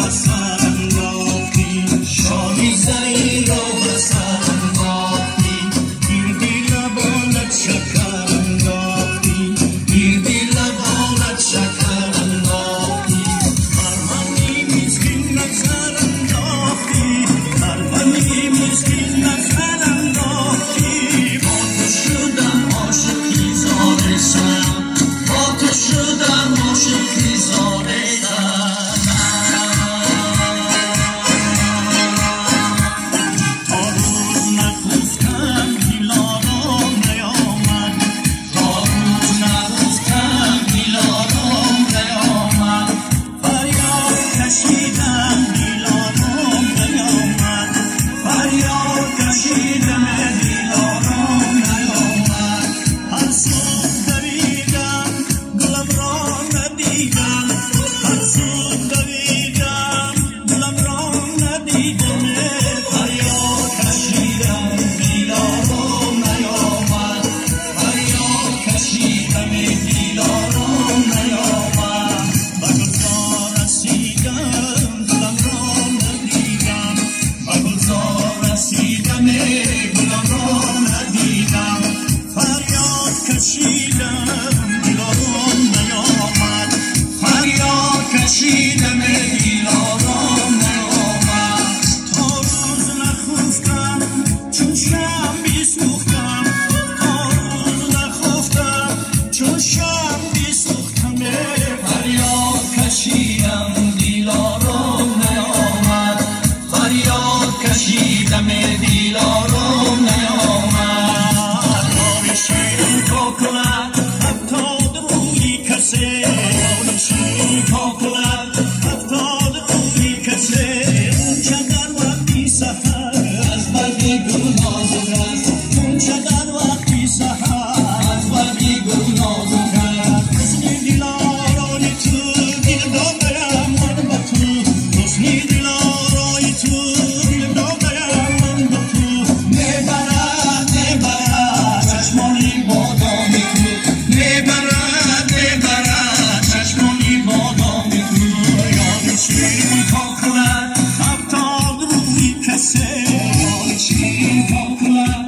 ба сар андохтӣ, шоли зарин ро ба сар андохтӣ, гирди лабонат шакар андохтӣ, гирди лабонат шакар андохтӣ, бар мани мискин назар андохтӣ, бар мани мискин назар андохтӣ. Бо ту шудам ошиқи зори сар, бо ту шудам ошиқи зори сар. То рӯз нахустам дилором наёмад, то рӯз нахустам дилором наёмад, фарёд кашидам дилором наёмад, фарёд кашидам дилором наёмад. Ҳар субҳ давидам гулам ро надидам, ҳар субҳ давидам гулам ро надидам, фарёд кашидам дилором наёмад, фарёд кашидам дилором наёмад. Ба гулзор расидам гулам ро надидам, ба гулзор расидам гулам ро надидам, фарёд кашидам дилором наёмад, фарёд кашидам дилором наёмад. То рӯз нахуфтам чун шам бисӯхтам, то рӯз нахуфтам чун шам бисӯхтам, фарёд кашидам дилором наёмад, фарёд кашидам дилором наёмад. Ёри ширин кокулат 70 рӯи касе, ёри ширин кокулат 70 рӯи касе, унча дар вақти саҳар аз барги гул нозук аст, унча дар вақти саҳар аз барги гул нозук аст. Ҳусни дилорои ту дил додаям ман ба ту, ҳусни дилорои ту дил додаям ман ба ту, мебарад мебарад чашмони бодоми ту, мебарад мебарад чашмони бодоми ту. Ёри ширин кокулат 70 рӯи касе, ёри ширин кокулат